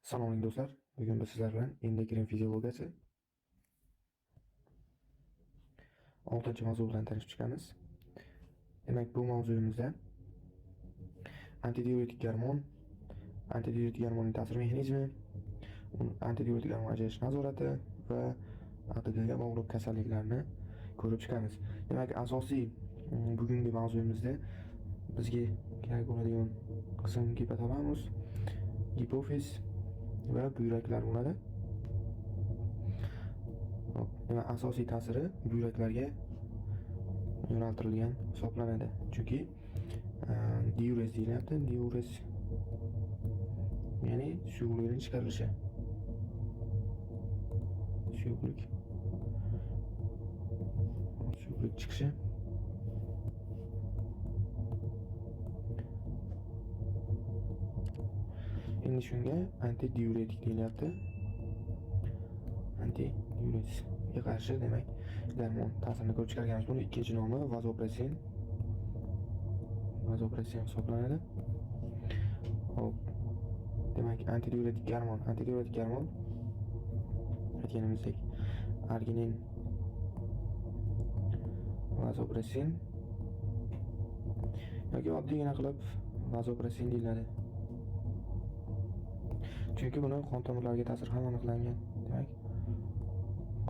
Assalomu alaykum do'stlar. Bugun biz sizlar bilan endokrin fiziologiyasi 6-mavzu bilan tanishib chiqamiz. Demak, bu mavzuyimizda antidiuretik gormon, antidiuretik gormonning ta'sir mexanizmi, antidiuretik gormon ajralish nazorati va ADGga bog'liq kasalliklarni ko'rib chiqamiz. Demak, asosiy bugungi mavzuyimizda bizga kerak bo'ladigan qism gipotalamus, gipofiz va buyraklar bo'ladi. Hop, demak, asosiy ta'siri buyraklarga yo'naltirilgan hisoblanadi. Chunki diurez deyilyapti. Diurez ya'ni suyuqlikning chiqarilishi. Suyuqlik. Suyuqlik chiqishi. Endi shunga antidiuretik deyilyapti. Antidiuretikga qarshi demak gormon ta'sirini ko'rib chiqarganmiz. Buni ikkinchi nomi vazopressin. Vazopressin hisoblanadi. Hop. Demak, antidiuretik gormon, antidiuretik gormon aytganimizdek arginin, vazopressin yoki oddiygina qilib vazopressin deyiladi. Chunki buni qon tomirlariga ta'siri ham aniqlangan. Demak,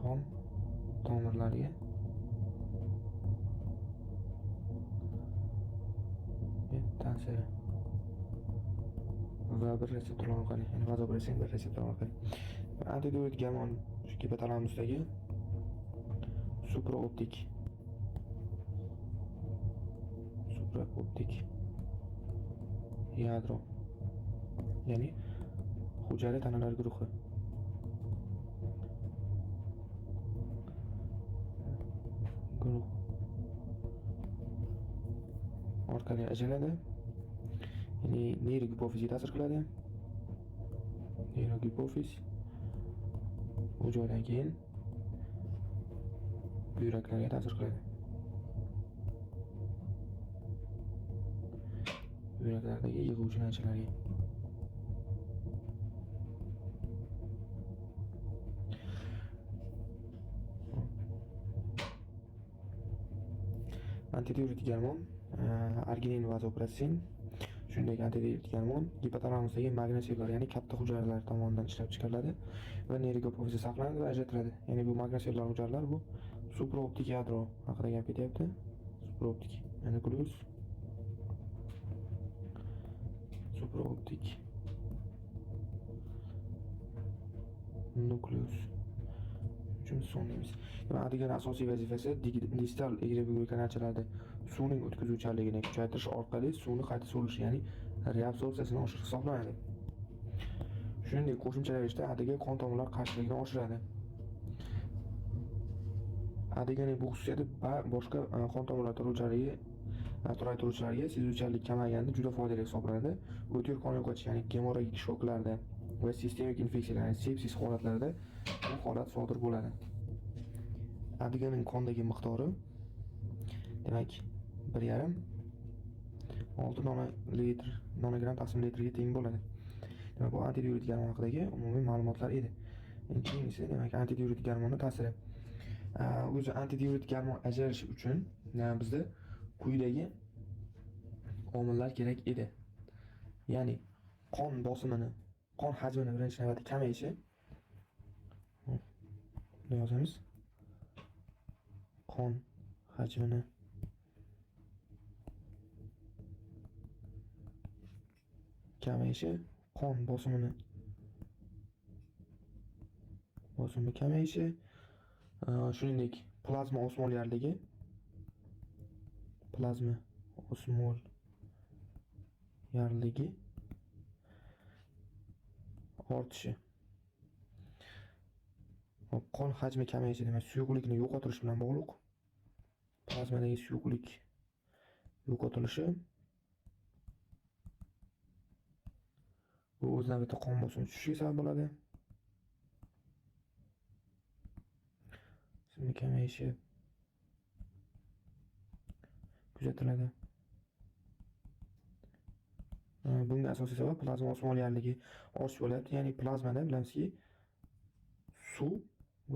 qon tomirlariga ta'siri va bir reseptorlar orqali, ya'ni vazopressin bir reseptor orqali. Antidiuretik gormon shu gipotalamusdagi supraoptik yadro, ya'ni hujayra tanalar guruhi orqali ajraladi. Ya'ni neyrogipofizga ta'sir qiladi. Neyrogipofiz u joydan keyin buyraklarga ta'sir qiladi. Buyraklardagi yig'uvchi narsalarga. Antidiuretik gormon, arginin vazopressin, shuningdek antidiuretik gormon gipotalamusdagi magnosellar, ya'ni katta hujayralar tomonidan ishlab chiqariladi va neyrogipofizda saqlanadi va ajratiladi. Ya'ni bu magnosellar hujayralar bu supraoptik yadro haqida gap ketyapti. Supraoptik nukleus, supraoptik nukleus. Uchun son deymiz. Demak, ADGning asosiy vazifasi distal egri kanalchalarda suvning o'tkazuvchanligini kuchaytirish orqali suvni qayta so'rilishi, ya'ni reabsorbsiyasini oshirish hisoblanadi. Shuningdek, qo'shimcha ravishda ADG qon tomirlar qarshiligini oshiradi. ADGning bu xususiyati boshqa qon tomirlar toraytiruvchilarga sezuvchanlik kamayganda juda foydali hisoblanadi. O'tkir qon yo'qotish, ya'ni gemorragik shoklarda va sistemik infeksiyalar, ya'ni sepsis holatlarida bu holat sodir bo'ladi. ADGning qondagi miqdori demak 1,5 6 nanolitr nanogramm taqsim litrga teng bo'ladi. Demak, bu antidiuretik gormon haqidagi umumiy ma'lumotlar edi. Endi keyingisi demak antidiuretik gormonning ta'siri. O'zi antidiuretik gormon ajralishi uchun bizda quyidagi omillar kerak edi. Ya'ni qon bosimini, qon hajmini birinchi navbatda kamayishi. Buni yozamiz. Qon hajmini kamayishi, qon bosimi kamayishi, shuningdek plazma osmolyarligi, plazma osmolyarligi ortishi. Hop, qon hajmi kamayishi demak suyuqlikni yo'qotilishi bilan bog'liq. Plazmadagi suyuqlik yo'qotilishi bu o'z navbatida qon bosimi tushishiga sabab bo'ladi. Bosimi kamayishi kuzatiladi. Bunga asosiy sabab plazma osmolyarligi ortish bo'lyapti. Ya'ni plazmada bilamizki, suv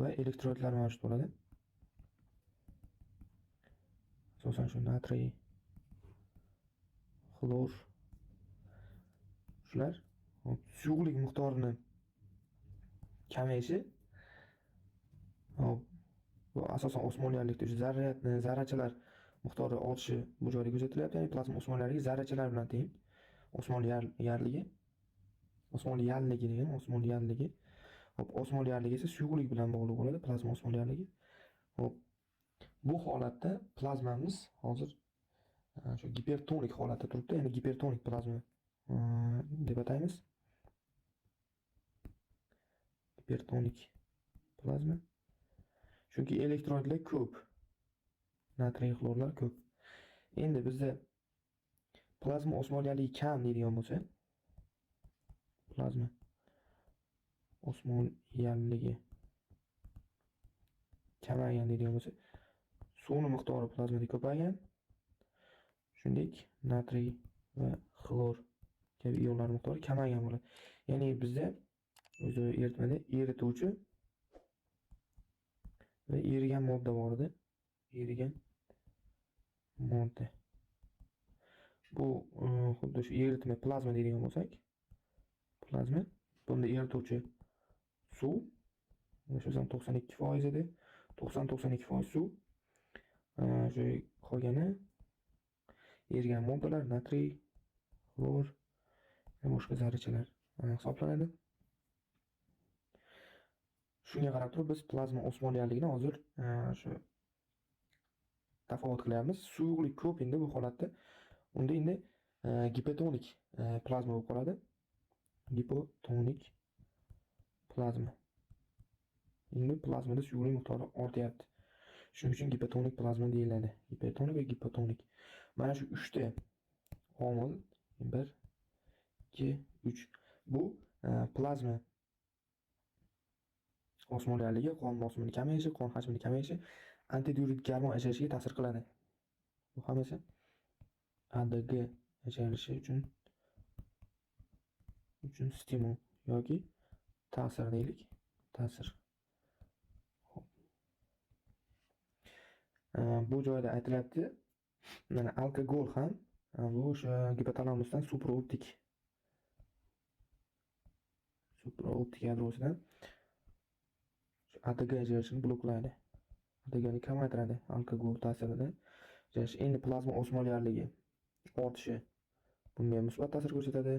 va elektrolitlar mavjud bo'ladi. Asosan shu natriy, xlor shular. Hop, suyuqlik miqdorini kamayishi, hop, bu asosan osmolyarlikda o'sha zarrachalar miqdori ortishi bu joyda kuzatilyapti. Ya'ni plazma osmolyarligi zarrachalar bilan teng. Osmolyarligi, osmolyarligi degan osmolyarligi. Hop, osmolyarligi esa suyuqlik bilan bog'liq bo'ladi, plazma osmolyarligi. Hop, bu holatda plazmamiz hozir shu gipertonik holatda turibdi, ya'ni gipertonik plazma deb ataymiz. Gipertonik plazma. Chunki elektrolitlar ko'p. Natriy xlorlar ko'p. Endi bizda plazma osmolyarligi kam deydigan bo'lsa, plazma osmolyarligi kamaygan deydigan bo'lsa, suvning miqdori plazmada ko'paygan. Shuningdek, natriy va xlor kabi ionlar miqdori kamaygan bo'ladi. Ya'ni bizda o'zi eritmada erituvchi va erigan modda bor edi. Erigan modda. Bu xuddi shu eritma plazma deydigan bo'lsak, plazma bunda erituvchi suv, o'sha 92% edi. 90-92% suv. Shu qolgani erigan moddalar, natriy, xlor va boshqa zarrachalar hisoblanadi. Shunga qarab turib biz plazma osmolyarligini hozir shu tafovut qilyapmiz. Suyuqlik ko'p endi bu holatda. Unda endi gipotonik plazma bo'lib qoladi. Gipotonik plazma. Endi plazmada suyuqlik miqdori ortyapti. Shuning uchun gipotonik plazma deyiladi. Gipertonik va gipotonik. Mana shu uchta omil 1, 2, 3. Bu plazma osmolyarligi, qon bosimini kamayishi, qon hajmini kamayishi, antidiuretik gormon ajrashishiga ta'sir qiladi. Bu hammasi ADG ajralishi uchun stimul yoki ta'sir deylik. Ta'sir. Xo'p. Bu joyda aytilyapti, mana alkogol ham bu o'sha gipotalamusdan supraoptik yadrosidan ADG ajralishini bloklaydi. ADGni kamaytiradi alkogol ta'sirida. Endi plazma osmolyarligi ortishi bunga musbat ta'sir ko'rsatadi.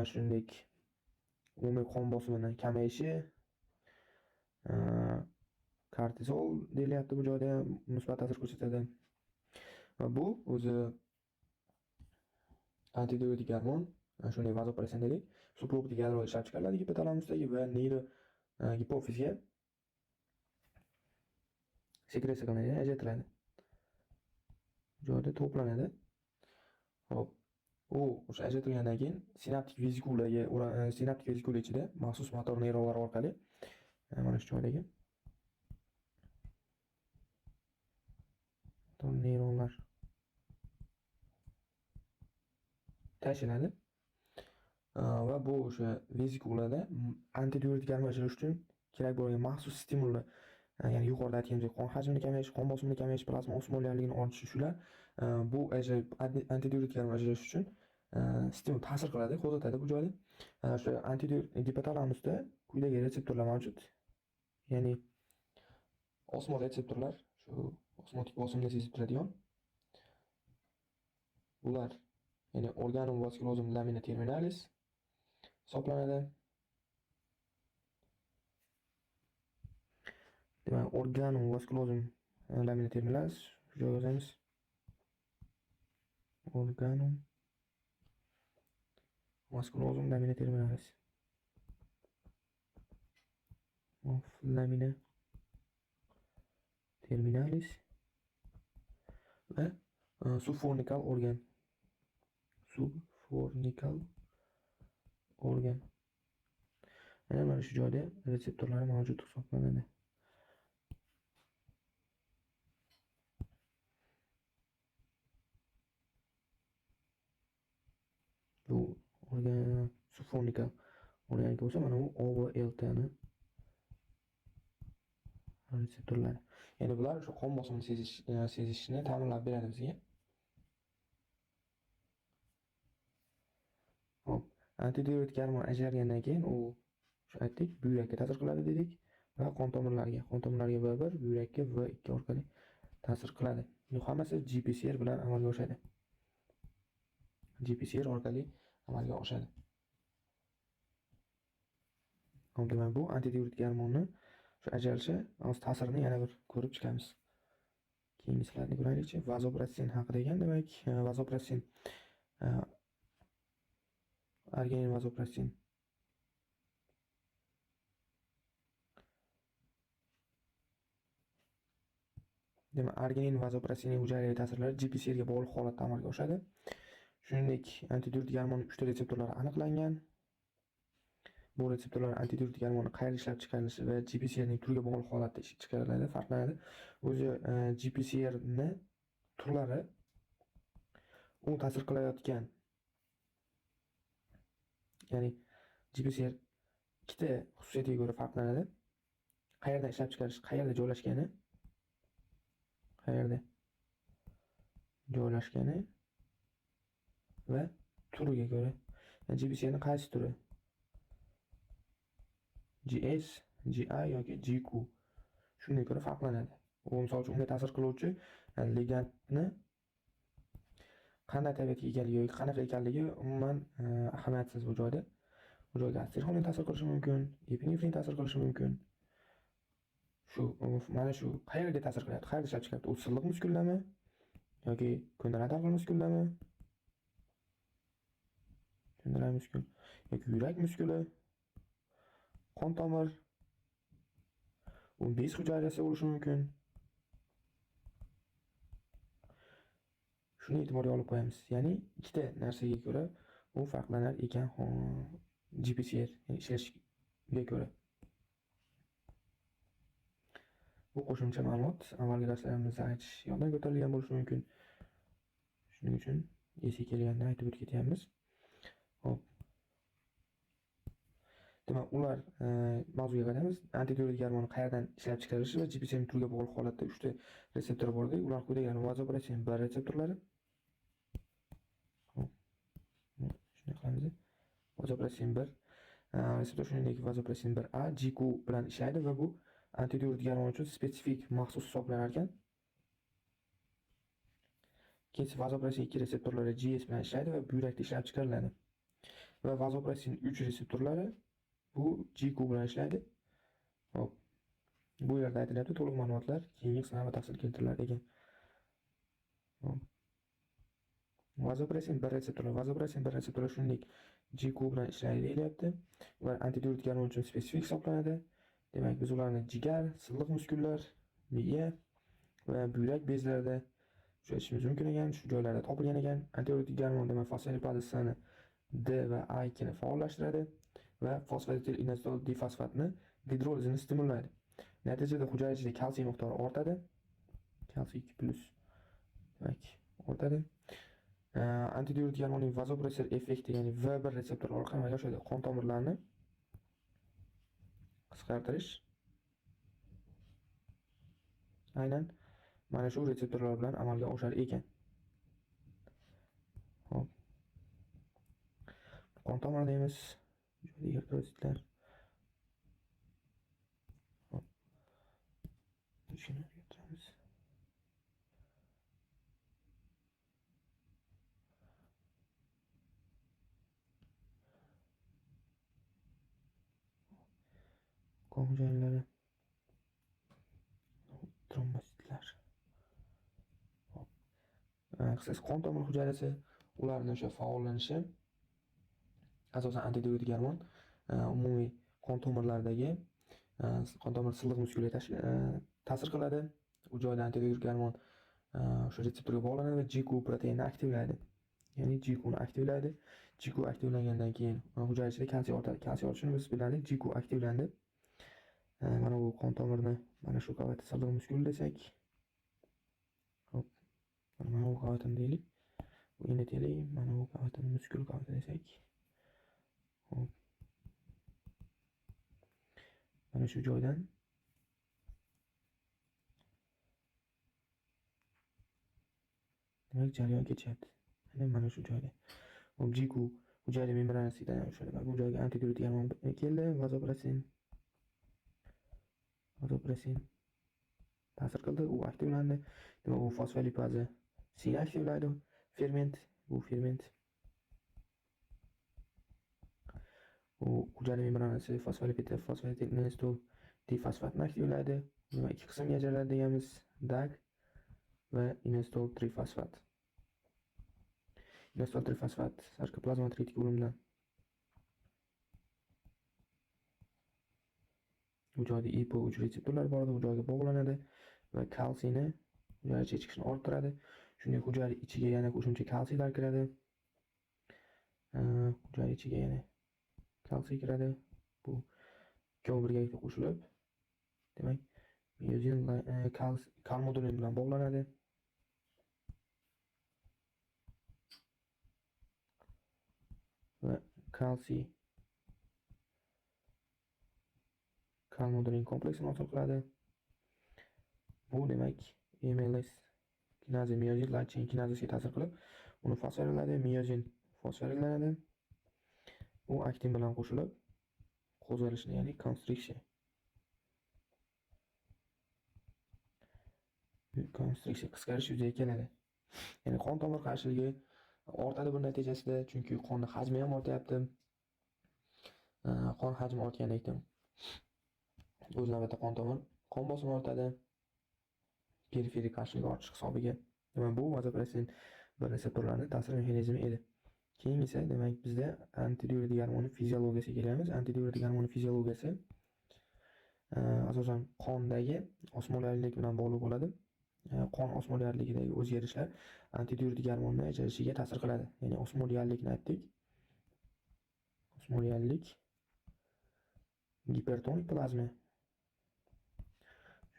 Shuningdek, umumiy qon bosimining kamayishi, kortizol deyilyapti bu joyda musbat ta'sir ko'rsatadi. Va bu o'zi antidiuretik gormon, shuningdek vazopressin dedik, supraoptik yadroda ishlab chiqariladi gipotalamusdagi va neyro gipofizga sekretsiya qilinadi, ajratiladi. Bu joyda to'planadi. Xo'p, u o'sha ajratilgandan keyin sinaptik vezikulaga, sinaptik vezikula ichida maxsus motor neyronlar orqali mana shu joydagi motor neyronlar tashiladi. Va bu o'sha vezikulada antidiuretik gormon ajralish uchun kerak bo'lgan maxsus stimullar, ya'ni yuqorida aytganimizdek qon hajmini kamayish, qon bosimini kamayish, plazma osmolyarligini ortishi, shular bu antidiuretik gormon ajralish uchun stimul ta'sir qiladi, qo'zg'atadi bu joyda. O'sha gipotalamusda quyidagi retseptorlar mavjud. Ya'ni osmo retseptorlar, shu osmotik bosimni sezib turadigan. Bular, ya'ni organum vasculosum lamina terminalis hisoblanadi. Demak, organum vasculosum lamina terminalis shu joyga yozamiz. Organum vasculosum lamina terminalis. Of lamina terminalis va subfornikal organ. Subfornikal organ. Mana shu joyda retseptorlar mavjud hisoblanadi. Organ subfornikal organika bo'lsa, mana bu OVLTni reseptorlari. Ya'ni bular o'sha qon bosimini sezishni ta'minlab beradi bizga. Xo'p, antidiuretik gormon ajralgandan keyin u o'sha aytdik, buyrakka ta'sir qiladi dedik va qon tomirlarga, qon tomirlarga V1, buyrakka V2 orqali ta'sir qiladi. Bu hammasi GPCR bilan amalga oshadi. GPCR orqali amalga oshadi. Xo'p, demak bu antidiuretik gormonni shu ajralishi hozir ta'sirini yana bir ko'rib chiqamiz. Keyingi slaydni ko'raylikchi. Vazopressin haqida ekan, demak, vazopressin, arginin vazopressin. Demak, arginin vazopressinning hujayraviy ta'sirlari GPCR ga bog'liq holatda amalga oshadi. Shuningdek, antidiuretik gormonning 3 ta retseptorlari aniqlangan. Bu retseptorlar antidiuretik gormonni qayerda ishlab chiqarilishi va GPCR ning turiga bog'liq holatda ishlab chiqariladi, farqlanadi. O'zi GPCR ni turlari u ta'sir qilayotgan, ya'ni GPCR ikkita xususiyatiga ko'ra farqlanadi. Qayerda ishlab chiqarish, qayerda joylashgani, qayerda joylashgani va turiga ko'ra. Ya'ni GPCR ning qaysi turi? GS, GI yoki GQ. Shunga ko'ra farqlanadi. U misol uchun unga ta'sir qiluvchi ligandni qanday tabiatga egaligi yoki qanaqa ekanligi umuman ahamiyatsiz bu joyda. Bu joyga aksilxolin ta'sir qilishi mumkin, epinefrin ta'sir qilishi mumkin. Shu, mana shu qayerga ta'sir qilyapti, qayerda ishlab chiqyapti? U silliq muskullami yoki ko'ndalang tarqal muskullami? Ko'ndalang muskul yoki yurak muskuli, qon tomir, u bez hujayrasi bo'lishi mumkin. Shuni e'tiborga olib qo'yamiz. Ya'ni ikkita narsaga ko'ra u farqlanar ekan, GPCR, ya'ni ishlashiga ko'ra. Bu qo'shimcha ma'lumot avvalgi darslarimizda aytish yoddan ko'tarilgan bo'lishi mumkin. Shuning uchun esga kelganda aytib o'tib ketyapmiz. Xo'p. Demak, ular mavzuga qaytamiz. Antidiuretik gormoni qayerdan ishlab chiqarilishi va GPCR turiga bog'liq holatda 3 ta retseptor bor dedik. Ular quyidagilar: vazopressin 1 retseptorlari. Xo'p. Shunday qilamiz. Vazopressin 1 retseptor, shuningdek vazopressin 1 A GQ bilan ishlaydi va bu antidiuretik gormon uchun spesifik maxsus hisoblanar ekan. Ikkinchisi vazopressin 2 retseptorlari GS bilan ishlaydi va buyrakda ishlab chiqariladi. Va vazopressin 3 retseptorlari bu GQ bilan ishlaydi. Xo'p. Bu yerda aytilyapti, to'liq ma'lumotlar keyingi qismda batafsil keltirilar ekan. Xo'p. Vazopressin 1 retseptorlar, vazopressin 1 retseptorlar shuningdek GQ bilan ishlaydi deyilyapti. Ular antidiuretik gormon uchun spesifik hisoblanadi. Demak, biz ularni jigar, silliq muskullar, miya va buyrak bezlarida uchratishimiz mumkin ekan, shu joylarda topilgan ekan. Antidiuretik gormon demak fosfolipazasini D va A2 ni faollashtiradi va fosfatitil inositol difosfatni gidrolizini stimullaydi. Natijada hujayra ichida kalsiy miqdori ortadi. Kalsiy ikki plyus demak ortadi. Antidiuretik gormonning vazopressor effekti, ya'ni V1 retseptorlar orqali amalga oshadi. Qon tomirlarini qisqartirish aynan mana shu retseptorlar bilan amalga oshar ekan. Xo'p. Qon tomir deymiz. Eritrositlar. Xo'p. Shuni o'rgatamiz. Qon hujayralari, trombositlar. Xo'p. Qisqasi qon tomir hujayrasi, ularning o'sha faollanishi asosan antidiuretik gormon, umumiy qon tomirlaridagi, qon tomir silliq muskuliga ta'sir qiladi. U joyda antidiuretik gormon, o'sha retseptorga bog'lanadi va GQ proteinini aktivlaydi. Ya'ni GQ ni aktivlaydi. GQ aktivlangandan keyin hujayra ichida kalsiy ortadi. Kalsiy ortishini biz bildik. GQ aktivlandi. Mana bu qon tomirni mana shu qavati silliq muskul desak. Xo'p. Mana bu qavatini deylik. Bu endoteliy, mana bu qavatini muskul qavati desak. Xo'p. Mana shu joydan demak jarayon kechyapti. Mana shu joyda. Xo'p, GQ hujayra membranasidan o'sha bu joyga antidiuretik gormon keldi, vazopressin. Vazopressin ta'sir qildi, u aktivlandi. Demak, u fosfolipaza C aktivlaydi, ferment, bu ferment. U hujayra membranasi fosfolipid, fosfatidinestol difosfatni aktivlaydi. Demak, ikki qismga ajraladi deganmiz, DAG va inestol trifosfat. Inestol trifosfat sarkoplazma retikulumdan bu joyda IP3 retseptorlar bor edi, bu joyga bog'lanadi va kalsiyni hujayra ichiga chiqishini orttiradi. Shuningdek, hujayra ichiga yana qo'shimcha kalsiylar kiradi. Hujayra ichiga yana kalsiy kiradi. Bu ikkovi birgalikda qo'shilib, demak, miozin kalmodulin bilan bog'lanadi. Va kalsiy kalmodulin kompleksini hosil qiladi. Bu demak MLS kinaza miozin light chain kinazasiga ta'sir qilib, uni fosforiladi, miozin fosforillanadi. U aktin bilan qo'shilib qo'zg'alishni, ya'ni konstriksiya. Konstriksiya qisqarish yuzaga keladi. Ya'ni qon tomir qarshiligi ortadi bu natijasida, chunki qonni hajmi ham ortayapti. Qon hajmi ortgandan o'z navbatida qon tomir qon bosimi ortadi. Periferik qarshilik ortishi hisobiga. Demak, bu vazopressin bir reseptorlarning ta'sir mexanizmi edi. Keyingisi, demak, bizda antidiuretik gormoni fiziologiyasiga kelamiz. Antidiuretik gormoni fiziologiyasi asosan qondagi osmolarlik bilan bog'liq bo'ladi. Qon osmolarligidagi o'zgarishlar antidiuretik gormonni ajrashishiga ta'sir qiladi. Ya'ni osmolarlikni aytdik. Osmolarlik gipertonik plazma.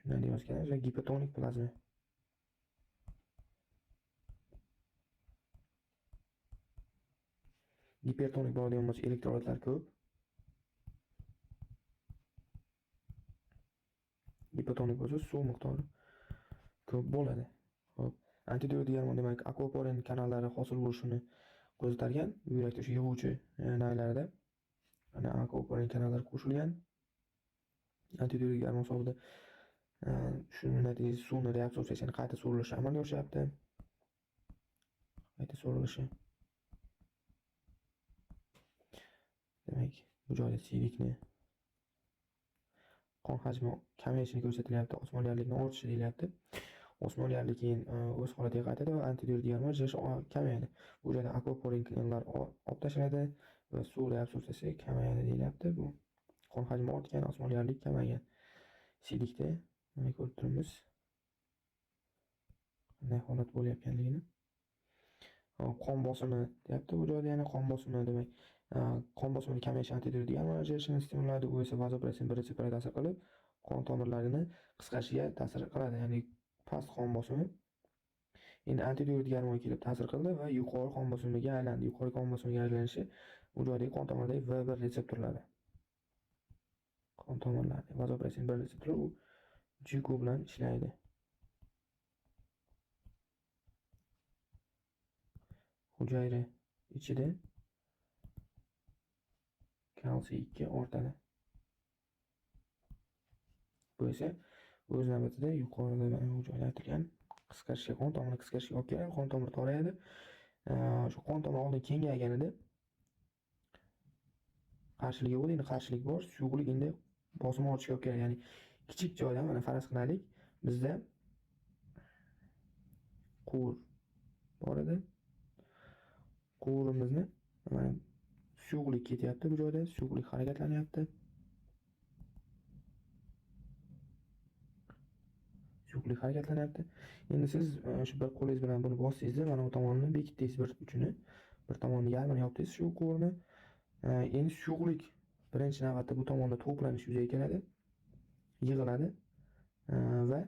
Shundan deymiz va gipertonik plazma. Gipertonik bo'ladigan bo'lsa elektrolitlar ko'p. Gipertonik bo'lsa suv miqdori ko'p bo'ladi. Xo'p, antidiuretik gormon demak akvaporin kanallari hosil bo'lishini qo'zg'atargan, buyrakda o'sha yig'uvchi naylarda ana akvaporin kanallari qo'shilgan. Antidiuretik gormon hisobida shuni natijasida suvni reabsorbsiyasi, ya'ni qayta so'rilishi amalga oshyapti. Qayta so'rilishi. Demak, bu joyda siyrikni qon hajmi kamayishini ko'rsatilyapti, osmolarlikni ortishi deyilyapti. Osmolarlik keyin o'z holatiga qaytadi va antidiuretik gormon ajralishi kamayadi. Bu joyda akvaporin kanallar olib tashlanadi va suv reabsorbsiyasi kamayadi deyilyapti. Bu qon hajmi ortgan, osmolarlik kamaygan. Siyrikda mana ko'rib turibmiz qanday holat bo'layotganligini. Hop, qon bosimi deyapti bu joyda, yana qon bosimi, demak, qon bosimini kamayishi antidiuretik gormon ajralishini stimullaydi. U esa vazopressin bir reseptorga ta'sir qilib, qon tomirlarini qisqarishiga ta'sir qiladi, ya'ni past qon bosimi. Endi antidiuretik gormon kelib ta'sir qildi va yuqori qon bosimiga aylandi. Yuqori qon bosimiga aylanishi u joydagi qon tomiridagi V1 reseptorlari. Qon tomirlari vazopressin bir reseptori u GQ bilan ishlaydi. Hujayra ichida kalsiy 2 ortadi. Bu esa o'z navbatida yuqorida mana bu joyda aytilgan qisqarishga, qon tomiri qisqarishiga olib keladi, qon tomiri torayadi. Shu qon tomiri oldin kengayganida qarshilik yo'q edi, endi qarshilik bor, suyuqlik endi bosim ortishiga olib keladi. Ya'ni kichik joydan mana faraz qilaylik, bizda quvur bor edi. Quvurimizni mana suyuqlik ketyapti bu joyda, suyuqlik harakatlanyapti. Suyuqlik harakatlanyapti. Endi siz shu bir qo'lingiz bilan buni bosdingizda, mana bu tomonni bekitdingiz, bir uchini, bir tomonni yarmini yopdingiz shu quvurni. Endi suyuqlik birinchi navbatda bu tomonda to'planish yuzaga keladi, yig'iladi va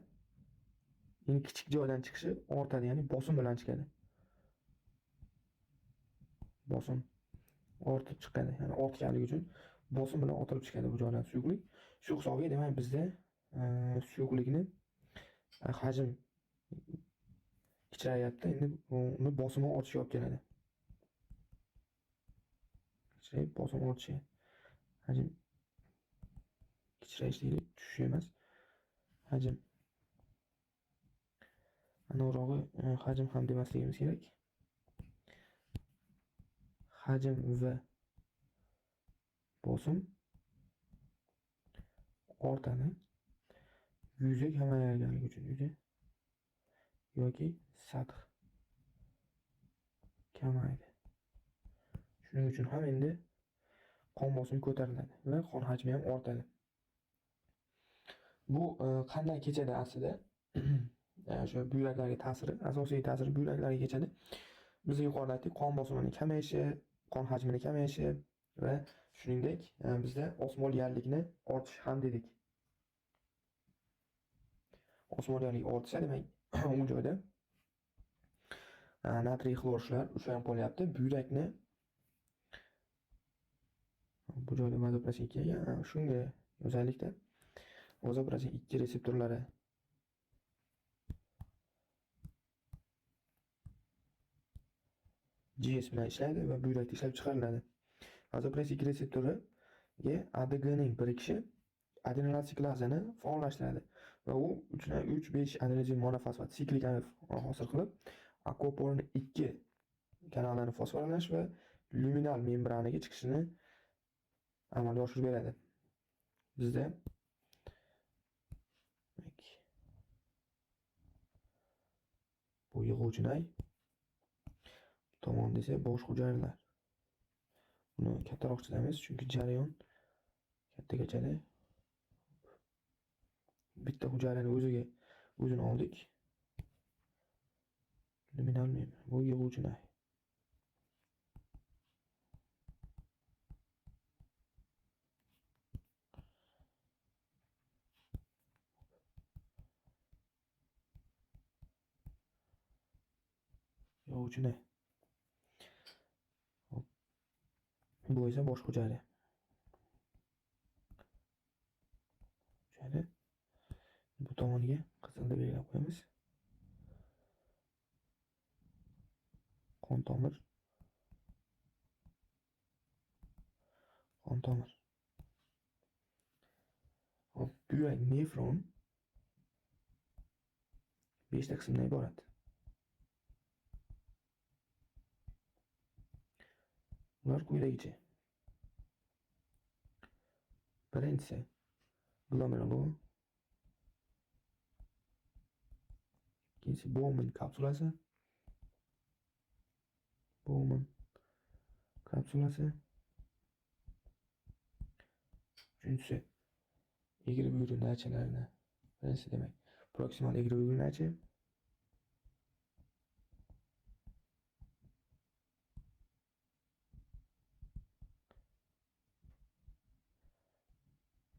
endi kichik joydan chiqishi ortadi, ya'ni bosim bilan chiqadi. Bosim Ortib chiqadi. Ya'ni ortganligi uchun bosim bilan otilib chiqadi bu joydan suyuqlik. Shu hisobga demak bizda suyuqlikni hajm kichrayapti. Endi uni bosimi ortishiga olib keladi. Kichrayib bosim ortishi. Hajm kichrayish deylik, tushish emas. Hajm. Aniqrog'i hajm ham demasligimiz kerak. Hajm va bosim ortadi. Yuza kamayganligi uchun yuza yoki sath kamaydi. Shuning uchun ham endi qon bosimi ko'tariladi va qon hajmi ham ortadi. Bu qanday kechadi aslida? O'sha buyraklarga ta'siri, asosiy ta'siri buyraklarga kechadi. Biz yuqorida aytdik, qon bosimining kamayishi, qon hajmining kamayishi va shuningdek bizda osmolyarlikni ortishi ham dedik. Osmolyarlik ortsa, demak, u joyda natriy xlorlar ushlanib qolyapti. Buyrakni bu joyda vazopressin kelgan, shunga yozaylikda. Vazopressin 2 reseptorlari GS bilan ishlaydi va buyrakda ishlab chiqariladi. Vazopressin 2 reseptoriga ADGning birikishi adrenal siklazini faollashtiradi va u 3,5 adenozin monofosfat siklik hosil qilib, akvaporin 2 kanalini fosforlash va luminal membranaga chiqishini amalga oshirib beradi. Bizda demak, bu yig'uvchi nay tomon desa bosh hujayralar. Buni kattaroq chizamiz, chunki jarayon katta kechadi. Bitta hujayrani o'ziga o'zini oldik. Luminal membran bu yig'uvchi nay. Yig'uvchi nay. Hop. Bu esa bosh hujayra. Hujayra. Bu tomoniga qizilda belgilab qo'yamiz. Qon tomir. Qon tomir. Hop, buyrak nefron 5 ta qismdan iborat. Ular quyidagicha. Birinchisi glomerulo, ikkinchisi Bowman kapsulasi, Bowman kapsulasi, uchinchisi egri buyri narchalarni, birinchisi demak proksimal egri buyri narcha,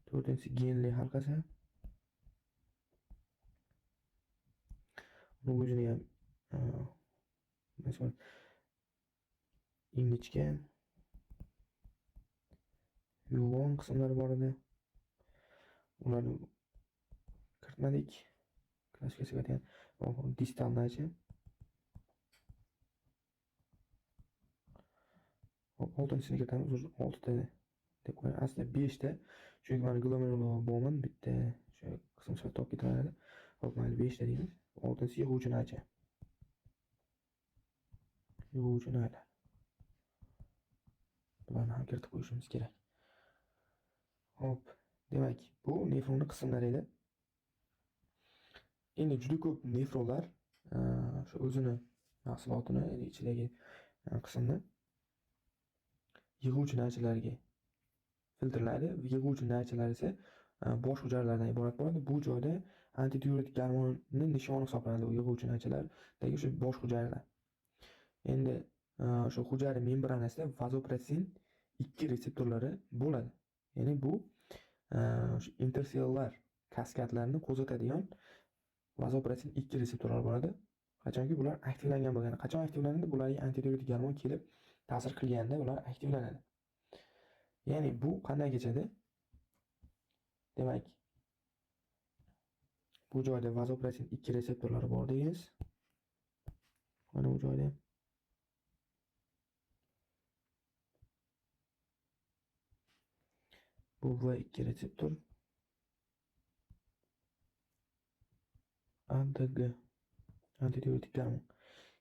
to'rtinchisi genli halqasi. Uni o'zini ham, masalan, ingichka yo'g'on qismlari bor edi. Ularni kiritmadik. Klassifikatsiyaga aytgan distal narcha. Hop, oltinchisini kiritamiz. Uzr, oltita deb qo'ygan. Aslida 5 ta. Chunki mana glomerulo Bowman bitta o'sha qism sifatida olib ketilardi. Hop, mayli 5 ta deymiz. Oltinchisi yig'uvchi narcha. Yig'uvchi narcha. Bularni ham kiritib qo'yishimiz kerak. Hop, demak, bu nefronni qismlari edi. Endi juda ko'p nefronlar, o'sha o'zini mahsulotini, ya'ni ichidagi qismni yig'uvchi narchalarga filtrlaydi. Yig'uvchi narchalar esa bosh hujayralardan iborat bo'ladi. Bu joyda antidiuretik gormonni nishoni hisoblanadi u yig'uvchi narchalardagi o'sha bosh hujayralar. Endi o'sha hujayra membranasida vazopressin 2 reseptorlari bo'ladi. Ya'ni bu o'sha intersellyular kaskadlarni qo'zg'atadigan vazopressin 2 reseptorlari bo'ladi. Qachonki bular aktivlangan bo'ladi. Qachon aktivlanadi? Bularga antidiuretik gormon kelib Ta'sir qilganda ular aktivlanadi. Ya'ni bu qanday kechadi? Demak, bu joyda vazopressin 2 reseptorlari bor deymiz. Mana bu joyda. Bu V2 reseptor. ADG antidiuretik gormon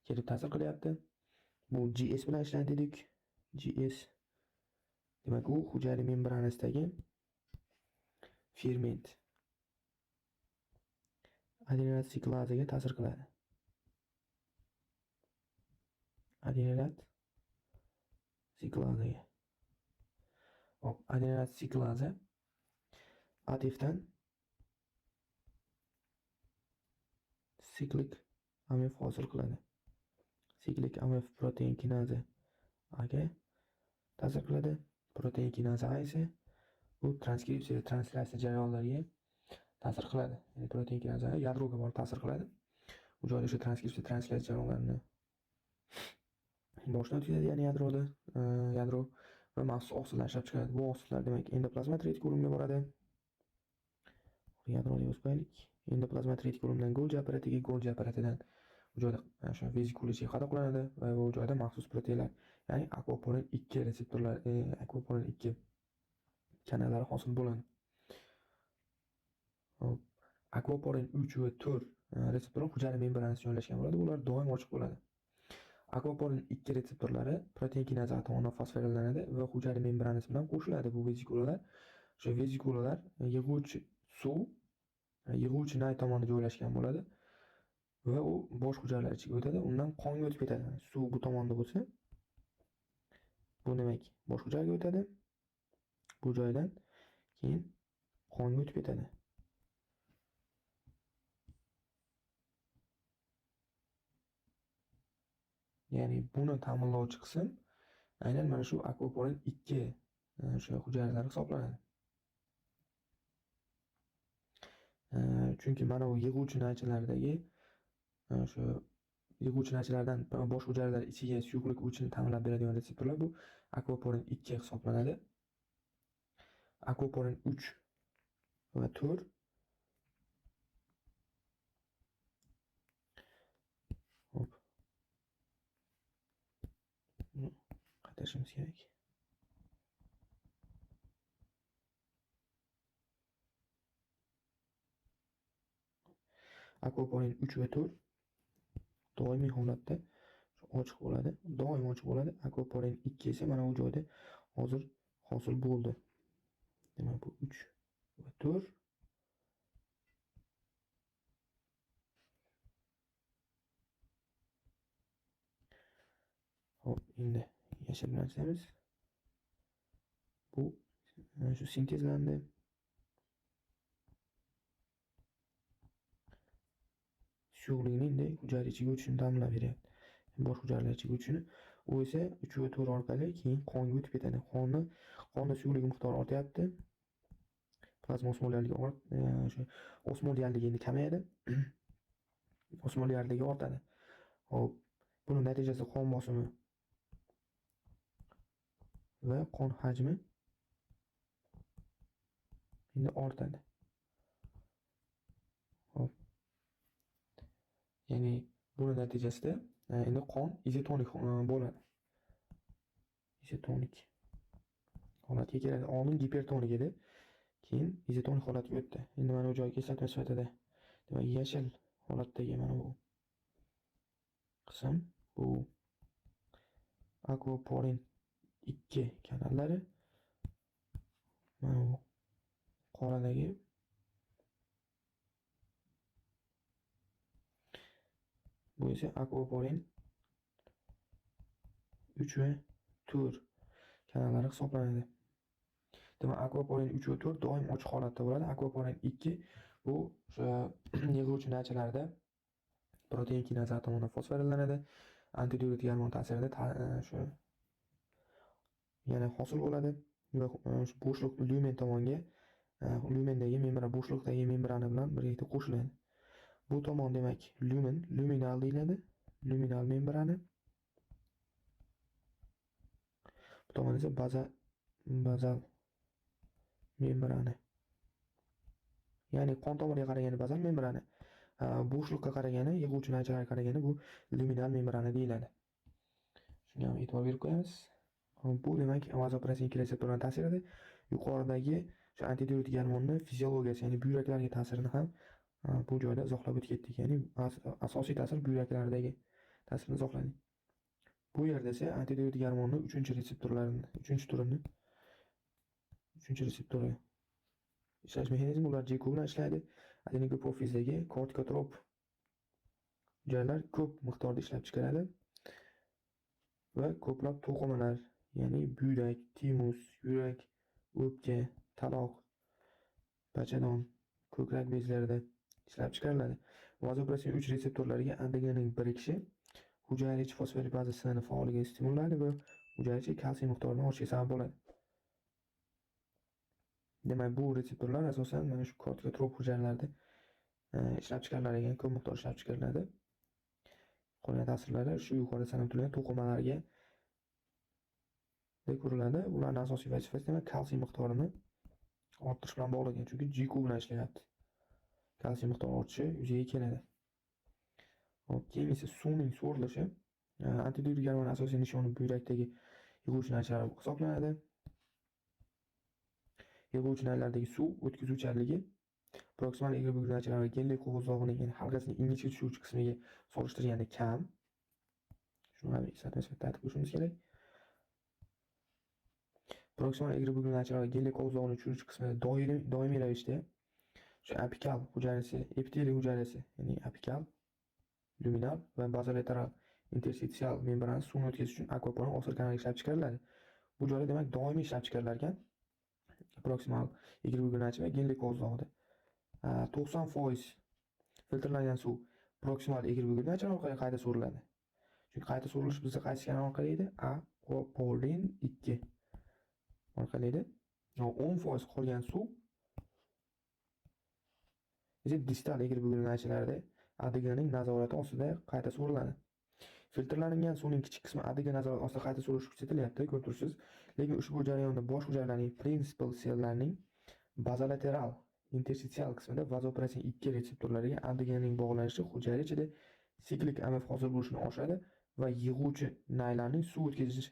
kelib ta'sir qilyapti. Bu GS bilan ishlaydi dedik. GS demak u hujayra membranasidagi ferment adenilat siklazaga ta'sir qiladi. Adenilat siklazaga. Hop, adenilat siklaza ATFdan siklik AMF hosil qiladi. Siklik AMF protein kinaza A ga ta'sir qiladi. Protein kinaza A esa bu transkripsiya va translyatsiya jarayonlariga ta'sir qiladi. Ya'ni protein kinaza A yadroga borib ta'sir qiladi. U joyda o'sha transkripsiya, translyatsiya jarayonlarini boshdan o'tkazadi, ya'ni yadroda, yadro va maxsus oqsillar ishlab chiqaradi. Bu oqsillar demak endoplazma retikulumga boradi. Yadroga yozib qo'yaylik. Endoplazma retikulumdan Golgi apparatiga, Golgi apparatidan u joyda o'sha vezikula ichiga qadoqlanadi va u joyda maxsus proteinlar, ya'ni akvaporin 2 reseptorlar, akvaporin 2 kanallari hosil bo'ladi. Hop, akvaporin 3 va 4 reseptorlar hujayra membranasida joylashgan bo'ladi. Ular doim ochiq bo'ladi. Akvaporin 2 reseptorlari protein kinaza tomonidan fosforillanadi va hujayra membranasi bilan qo'shiladi bu vezikulalar. O'sha vezikulalar yig'uvchi suv, yig'uvchi nay tomonida joylashgan bo'ladi va u bosh hujayralar ichiga o'tadi, undan qonga o'tib ketadi. Suv bu tomonda bo'lsa, bu demak bosh hujayraga o'tadi. Bu joydan keyin qonga o'tib ketadi. Ya'ni buni ta'minlovchi qism aynan mana shu akvaporin 2 o'sha hujayralar hisoblanadi. Chunki mana bu yig'uvchi naychalardagi o'sha yig'uvchi naychalardan bosh hujayralar ichiga suyuqlik o'chini ta'minlab beradigan reseptorlar bu akvaporin 2 hisoblanadi. Akvaporin 3 va 4 hop, buni qaytarishimiz kerak. Akvaporin 3 va 4 doimiy holatda ochiq bo'ladi, doim ochiq bo'ladi. Akvaporin 2 esa mana bu joyda hozir hosil bo'ldi. Demak, bu 3 va 4. Hop, endi yashil bilan chizamiz. Bu shu sintezlandi. Suyuqlikni endi hujayra ichiga o'tishini ta'minlab beryapti. Bosh hujayralar ichiga o'tishini, u esa 3 va 4 orqali keyin qonga o'tib ketadi. Qonda suyuqlik miqdori ortyapti. Plazma osmolyarligi o'sha osmolyarligi endi kamayadi. Osmolyarligi ortadi. Hop, buning natijasida qon bosimi va qon hajmi endi ortadi. Hop. Ya'ni buning natijasida endi qon izotonik bo'ladi. Izotonik holatga keladi. Oldin gipertonik edi, keyin izotonik holatga o'tdi. Endi mana bu joyga eslatma sifatida, demak, yashil holatdagi mana bu qism bu akvaporin 2 kanallari, mana bu qoradagi bu esa akvaporin 3 va 4 kanallari hisoblanadi. Demak, akvaporin 3 va 4 doim ochiq holatda bo'ladi. Akvaporin 2 bu o'sha yig'uvchi naychalarda protein kinaza tomonidan fosforillanadi. Antidiuretik gormon ta'sirida shu yana hosil bo'ladi va shu bo'shliq lyumen tomonga, lyumendagi membrana, bo'shliqdagi membrana bilan birgalikda qo'shiladi. Bu tomon demak lyumen, luminal deyiladi. Luminal membrana. Bu tomon esa bazal membrana. Ya'ni qon tomirga qaragani bazal membrana, bo'shliqqa qaragani, yig'uvchi naychalarga qaragani bu luminal membrana deyiladi. Shunga ham e'tibor berib qo'yamiz. Bu demak vazopressin 2 reseptorlarining ta'sirida yuqoridagi shu antidiuretik gormonni fiziologiyasi, ya'ni buyraklarga ta'sirini ham bu joyda izohlab o'tib ketdik. Ya'ni asosiy ta'sir buyraklardagi ta'sirni izohladik. Bu yerda esa antidiuretik gormonni 3-reseptorlarini, 3-turini, 3-reseptori ishlash mexanizmi ular GQ bilan ishlaydi. Adenogipofizdagi kortikotrop hujayralar ko'p miqdorda ishlab chiqaradi va ko'plab to'qimalar, ya'ni buyrak, timus, yurak, o'pka, taloq, bachadon, ko'krak bezlarida ishlab chiqariladi. Vazopressin 3 reseptorlariga ADGning birikishi hujayra ichi fosfolipazasini faolligini stimullaydi va hujayra ichi kalsiy miqdorini oshishiga sabab bo'ladi. Demak, bu reseptorlar asosan mana shu kortikotrop hujayralarda ishlab chiqarilar ekan, ko'p miqdor ishlab chiqariladi. Qolgan ta'sirlari shu yuqorida sanab o'tilgan to'qimalarga ko'riladi. Ularning asosiy vazifasi demak kalsiy miqdorini orttirish bilan bog'liq, chunki GQ bilan ishlayapti. Kalsiy miqdori ortishi yuzaga keladi. Hop, keyingisi suvning so'rilishi. Antidiuretik gormon asosiy nishoni buyrakdagi yig'uvchi naychalar hisoblanadi. Yig'uvchi naylardagi suv o'tkazuvchanligi proksimal egri bugri naychalar va genli qo'g'izog'ining, ya'ni halqasining ingichka tushuvchi qismiga solishtirganda kam. Shuni ham eslatma sifatida aytib qo'yishimiz kerak. Proksimal egri bugri naychalar va genli qo'g'izog'ining tushuvchi qismida doimiy ravishda shu apikal hujayrasi, epiteliy hujayrasi, ya'ni apikal, luminal va bazolateral interstitsial membrana suvni o'tkazish uchun akvaporin osil kanali ishlab chiqariladi. Bu joyda demak doimiy ishlab chiqarilar ekan. Proksimal egri bugri naycha va genli qo'g'izog'ida 90% filtrlangan suv proksimal egri bugri naychalar orqali qayta so'riladi. Chunki qayta so'rilish bizda qaysi kanal orqali edi? Aquaporin 2 orqali edi. 10% qolgan suv esa distal egri bugri naychalarda ADGning nazorati ostida qayta so'riladi. Filtrlangan suvning kichik qismi ADG nazorati ostida qayta so'rilishi kuzatilyapti, ko'rib turibsiz. Lekin ushbu jarayonda bosh hujayralarning prinsipal sellarning bazolateral interstitsial qismida vazopressin 2 reseptorlariga ADGning bog'lanishi hujayra ichida siklik AMF hosil bo'lishini oshiradi va yig'uvchi naylarning suv o'tkazish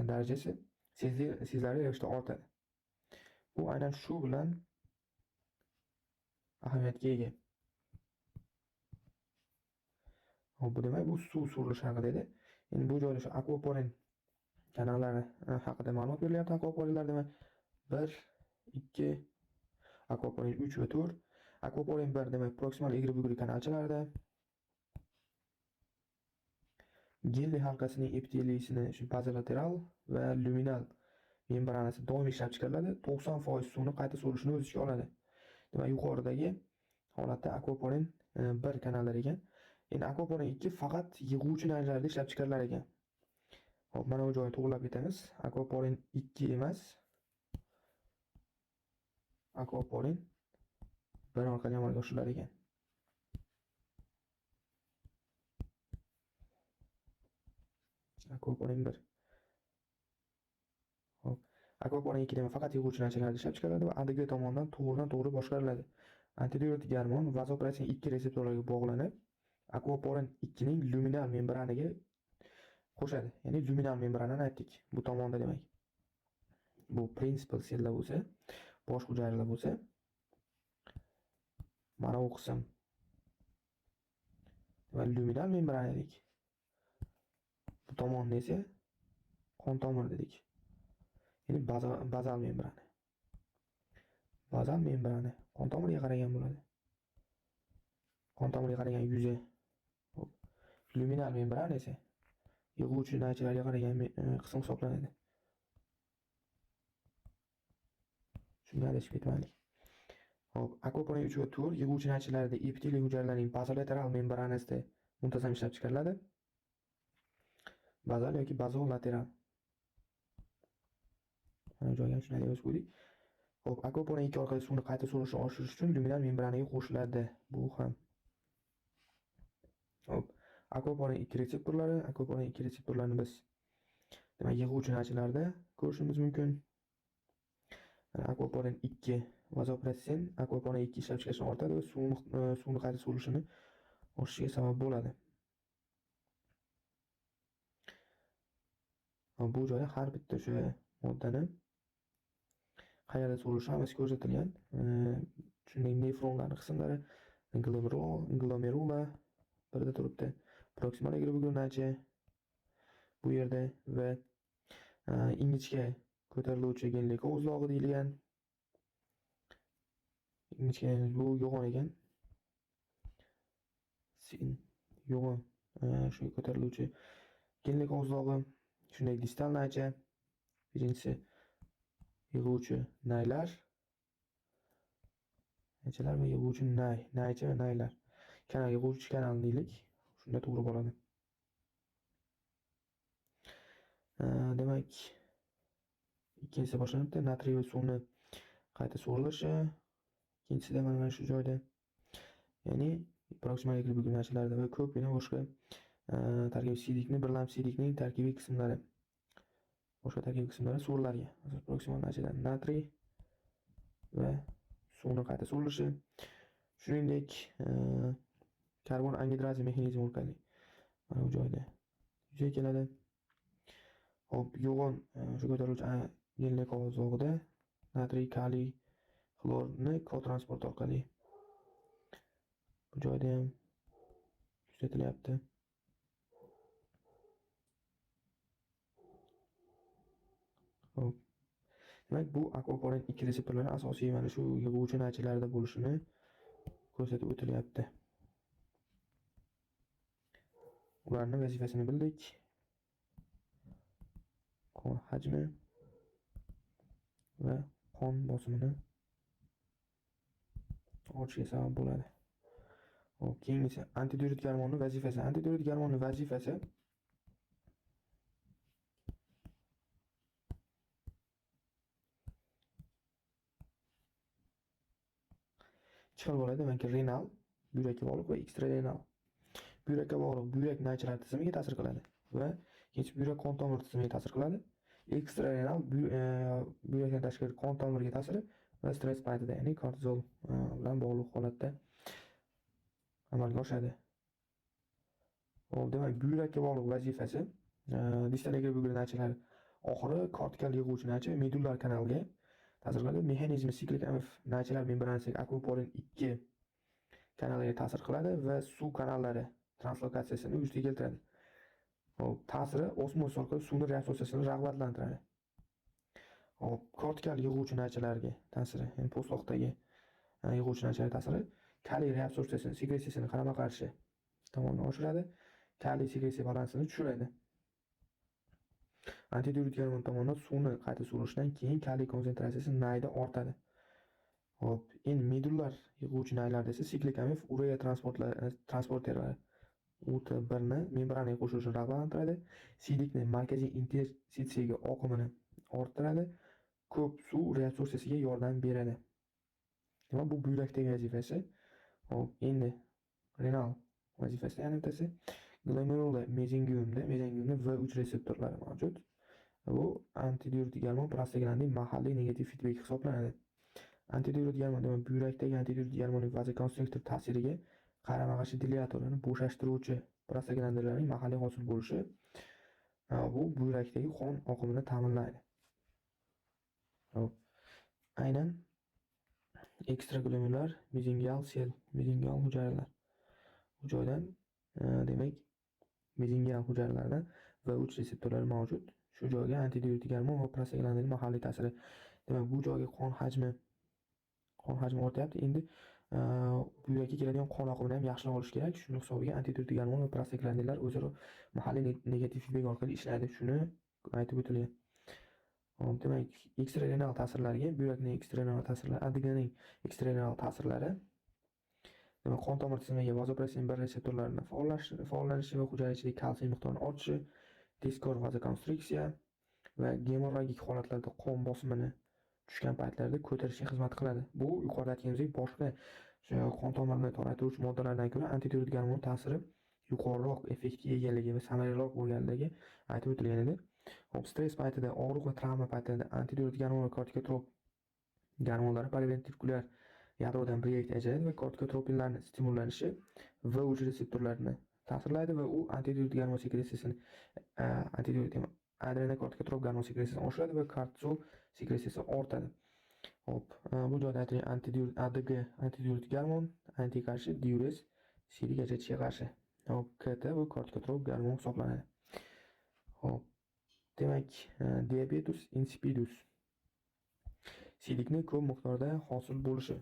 darajasi sezilarli ravishda ortadi. Bu aynan shu bilan ahamiyatga ega. Hop, bu demak bu suv so'rilishi haqida edi. Endi bu joyda shu akvaporin kanallari haqida ma'lumot berilyapti. Akvaporinlar demak 1, 2, akvaporin 3 va 4. Akvaporin 1 demak proksimal egri bugri kanalchalarida Genli halqasining epiteliysini shu bazolateral va luminal membranasi doimiy ishlab chiqariladi. 90% suvni qayta so'rishini o'z ichiga oladi. Demak, yuqoridagi holatda akvaporin 1 kanallar ekan. Endi akvaporin 2 faqat yig'uvchi naychalarda ishlab chiqarilar ekan. Hop, mana bu joyni to'g'rilab ketamiz. Akvaporin 2 emas. Akvaporin 1 orqali amalga oshirilar ekan. Akvaporin 1. Hop, akvaporin 2 demak faqat yig'uvchi naychalarda ishlab chiqariladi va ADG tomonidan to'g'ridan to'g'ri boshqariladi. Antidiuretik gormon vazopressin 2 reseptorlariga bog'lanib, akvaporin 2 ning luminal membranaga qo'shadi. Ya'ni luminal membranani aytdik. Bu tomonda demak. Bu prinsipal sellar bo'lsa, bosh hujayralar bo'lsa, mana bu qism va luminal membrana dedik. Bu tomonni esa qon tomir dedik. Ya'ni bazal membrana. Bazal membrana qon tomirga qaragan bo'ladi. Qon tomirga qaragan yuzi. Hop. Luminal membrana esa yig'uvchi naychalarga qaragan qism hisoblanadi. Shunga adashib ketmaylik. Hop, akvaporin 3 va 4 yig'uvchi naychalarda epiteliy hujayralarining bazolateral membranasida muntazam ishlab chiqariladi. Bazal yoki bazolateral. Mana bu joyga ham shunday yozib qo'ydik. Hop, akvaporin 2 orqali suvni qayta so'rishni oshirish uchun luminal membranaga qo'shiladi. Bu ham. Hop, akvaporin 2 reseptorlari, akvaporin 2 reseptorlarini biz Demak, yig'uvchi narsalarda ko'rishimiz mumkin. Aquaporin 2 vazopressin aquaporin 2 ishlab chiqarishni ortadi va suvni qayta so'rishini oshishiga sabab bo'ladi. Bu joyda har bitta o'sha moddani qayerda so'rilishi hammasi ko'rsatilgan. Shunday nefronlarning qismlari, glomerula birda turibdi, proksimal egri bu yerda va ingichka ko'tariluvchi genlik o'zlog'i deyilgan. Ingichka bu yo'g'on ekan. Sin yo'g'on, shu ko'tariluvchi genlik o'zlog'i, shunday distal naycha, birinchisi yig'uvchi naylar, naychalar va yig'uvchi nay, naycha va naylar. Kanal, yig'uvchi kanal deylik, shunda to'g'ri bo'ladi. Demak, ikkinchisi boshlanibdi. Natriy va suvni qayta so'rilishi. Ikkinchisida mana shu joyda, ya'ni proksimal egri bugilmachilarda va ko'pgina boshqa tarkibiy siydikni, birlamchi siydikning tarkibiy qismlari, boshqa tarkibiy qismlari so'riladigan. Masalan, proksimal naychadan natriy va suvni qayta so'rilishi. Shuningdek, karbon angidraza mexanizmi orqali mana bu joyda yuzaga keladi. Hop, yo'g'on shu ko'tariluvchi genlik qog'ozida natriy, kaliy, xlorni kotransport orqali bu joyda ham kuzatilyapti. Hop. Demak, bu aquaporin 2 reseptorlari asosiy mana shu yig'uvchi naychalarda bo'lishini ko'rsatib o'tilyapti. Ularning vazifasini bildik. Qon hajmi va qon bosimini ortishiga sabab bo'ladi. Hop, keyingisi antidiuretik gormonni vazifasi. Antidiuretik gormonni vazifasi ikki xil bo'ladi. Demak, renal, buyrakka bog'liq va ekstrarenal. Buyrakka bog'liq buyrak naychalar tizimiga ta'sir qiladi va ikkinchi buyrak qon tomir tizimiga ta'sir qiladi. Ekstrarenal buyrakdan tashqari qon tomirga ta'siri va stress paytida, ya'ni kortizol bilan bog'liq holatda amalga oshadi. Hop, demak, buyrakka bog'liq vazifasi distal egri bugri naychalar oxiri kortikal yig'uvchi naycha medullar kanalga ta'sir qiladi. Mexanizmi siklik MF naychalar membranasiga aquaporin 2 kanaliga ta'sir qiladi va suv kanallari translokatsiyasini vujudga keltiradi. Hop, ta'siri osmos orqali suvni reabsorbsiyasini rag'batlantiradi. Hop, kortikal yig'uvchi naychalarga ta'siri, ya'ni po'stloqdagi yig'uvchi naychalar ta'siri kaliy reabsorbsiyasini, sekretsiyasini qarama-qarshi tomondan oshiradi, kaliy sekretsiya balansini tushiradi. Antidiuretik gormon tomonidan suvni qayta so'rishdan keyin kaliy konsentratsiyasi nayda ortadi. Hop, endi medullar yig'uvchi naylarda esa siklik MF ureya transporterlari UT1 ni membranaga qo'shilishini rag'batlantiradi, siydikni markaziy interstitsiyaga oqimini orttiradi, ko'p suv reabsorbsiyasiga yordam beradi. Demak, bu buyrakdagi vazifasi. Hop, endi renal vazifasi yana bittasi glomerula mezengiumda V3 reseptorlari mavjud. Bu antidiuretik gormon prostaglandin mahalliy negativ feedback hisoblanadi. Antidiuretik gormon, demak, buyrakdagi antidiuretik gormonning vazokonstriktor ta'siriga qarama-qarshi dilyator, ya'ni bo'shashtiruvchi prostaglandinlarning mahalliy hosil bo'lishi, bu buyrakdagi qon oqimini ta'minlaydi. Hop, aynan ekstraglomerular mezengial sel, mezengial hujayralar. Bu joydan, demak, mezengial hujayralardan V3 reseptorlari mavjud. Shu joyga antidiuretik gormon va prostaglandin mahalliy ta'siri. Demak, bu joyga qon hajmi ortyapti. Endi buyrakka keladigan qon oqimini ham yaxshilab olish kerak. Shuni hisobiga antidiuretik gormon va prostaglandinlar o'zaro mahalliy negativ feedback orqali ishlaydi. Shuni aytib o'tilgan. Hop, demak, ekstrarenal ta'sirlarga, buyrakning ekstrarenal ta'sirlari, ADGning ekstrarenal ta'sirlari, demak, qon tomir tizimiga vazopressin 1 reseptorlarini faollanishi va hujayra ichidagi kalsiy miqdorini ortishi, tezkor vazokonstriksiya va gemorragik holatlarda qon bosimini tushgan paytlarda ko'tarishga xizmat qiladi. Bu yuqorida aytganimizdek boshqa qon tomirini toraytiruvchi moddalardan ko'ra antidiuretik gormon ta'siri yuqoriroq effektga egaligi va samaraliroq bo'lganligi aytib o'tilgan edi. Xo'p, stress paytida, og'riq va travma paytida antidiuretik gormon va kortikotrop gormonlari paraventrikulyar yadrodan birgalikda ajraydi va kortikotropinlarni stimullanishi V3 reseptorlarini ta'sirlaydi va u antidiuretik gormon sekretsiyasini antidiuretik adrenokortikotrop gormon sekretsiyasini oshiradi va kortizol sekretsiyasi ortadi. Xo'p, bu joyda ADG antidiuretik gormon, anti qarshi, diurez siydik ajratishiga qarshi. Xo'p, KT bu kortikotrop gormon hisoblanadi. Xo'p, demak, diabetes insipidus siydikni ko'p miqdorda hosil bo'lishi,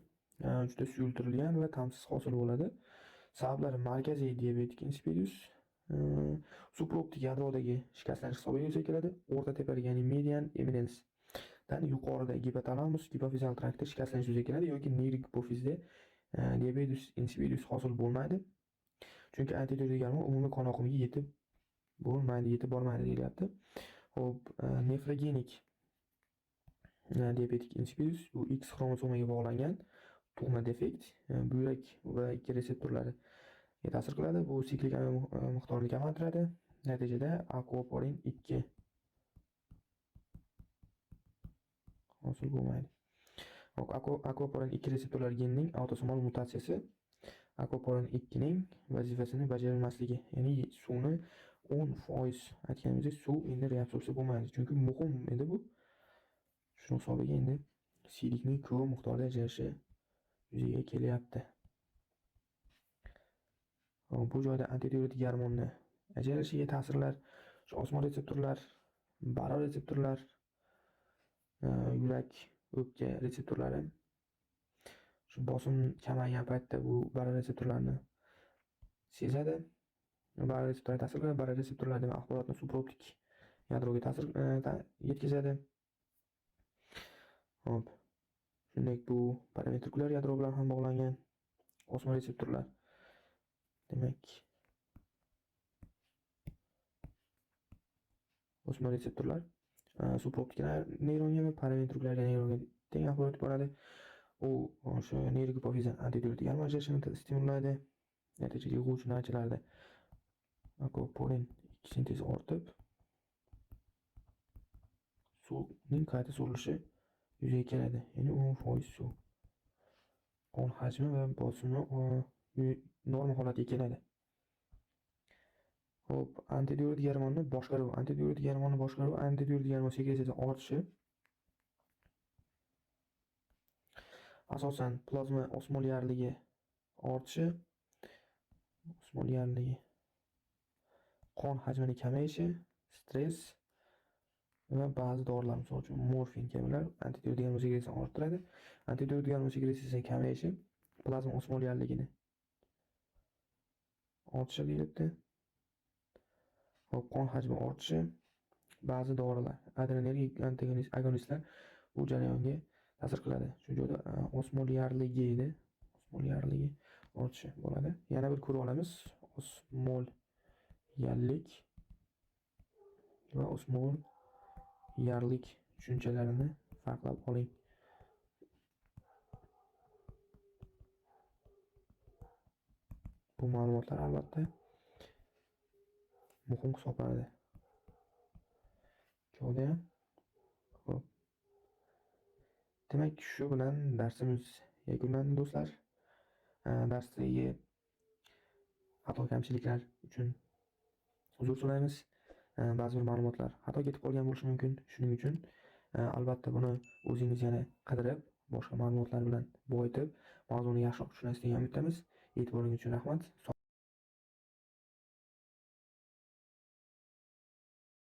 juda suyultirilgan va ta'msiz hosil bo'ladi. Sabablari markaziy diabetik insipidus, supraoptik yadrodagi shikastlanish hisobiga yuzaga keladi. O'rta tepalik, ya'ni median eminence dan yuqorida gipotalamus gipofizial traktda shikastlanish yuzaga keladi yoki neyrogipofizda diabetes insipidus hosil bo'lmaydi. Chunki antidiuretik gormon umumiy qon oqimiga yetib bo'lmaydi, yetib bormaydi deyilyapti. Xo'p, nefrogenik diabetik insipidus bu X xromosomaga bog'langan tug'ma defekt, buyrak va ikki reseptorlariga ta'sir qiladi. Bu siklik miqdorini kamaytiradi. Natijada aquaporin 2 hosil bo'lmaydi. Xo'p, aquaporin 2 reseptorlar genining autosomal mutatsiyasi aquaporin 2 ning vazifasini bajarmasligi, ya'ni suvni 10% aytganimizdek suv endi reabsorpsiya bo'lmaydi, chunki muhim edi bu. Shuning hisobiga endi siydikning ko'p miqdorda ajralishi yuzaga kelyapti. Xo'p, bu joyda antidiuretik gormonni ajralishiga ta'sirlar, shu osmoreseptorlar, baroreseptorlar, yurak, o'pka reseptorlari shu bosim kamaygan paytda bu baroreseptorlarni sezadi. Baroreseptorlar ta'sir qiladi. Baroreseptorlar demak axborotni supraoptik yadroga ta'sir yetkazadi. Xo'p, shuningdek bu paraventrikulyar yadro bilan ham bog'langan osmoreseptorlar. Demak, osmoreseptorlar supraoptik neyronga va paraventrikulyar neyronga teng axborot yuboradi. U o'sha neyrogipofizdan antidiuretik gormon ajralishini stimullaydi. Natijada yig'uvchi narchalarda aquaporin 2 sintezi ortib, suvning qayta so'rilishi yuzaga keladi. Ya'ni 10% suv qon hajmi va bosimi norma holatiga keladi. Xo'p, antidiuretik gormonni boshqaruv, antidiuretik gormonni boshqaruv, antidiuretik gormon sekretsiyasi ortishi asosan plazma osmolyarligi ortishi, osmolyarligi, qon hajmini kamayishi, stress va ba'zi dorilar, misol uchun morfin kabilar antidiuretik gormon sekretsiyasini orttiradi. Antidiuretik gormon sekretsiyasining kamayishi plazma osmolyarligini ortishi deyilibdi. Xo'p, qon hajmi ortishi, ba'zi dorilar, adrenergik agonistlar bu jarayonga ta'sir qiladi. Shu joyda osmolyarligi edi, osmolyarligi ortishi bo'ladi. Yana bir ko'rib olamiz. Osmolyarlik va osmolyarlik tushunchalarini farqlab oling. Bu ma'lumotlar albatta muhim hisoblanadi. Ikkovda ham. Xo'p. Demak, shu bilan darsimiz yakunlandi do'stlar. Darsdagi xato kamchiliklar uchun uzr so'raymiz. Ba'zi bir ma'lumotlar xato ketib qolgan bo'lishi mumkin. Shuning uchun albatta buni o'zingiz yana qidirib, boshqa ma'lumotlar bilan boyitib, mavzuni yaxshiroq tushunasiz degan umiddamiz. E'tiboringiz uchun rahmat. Sog'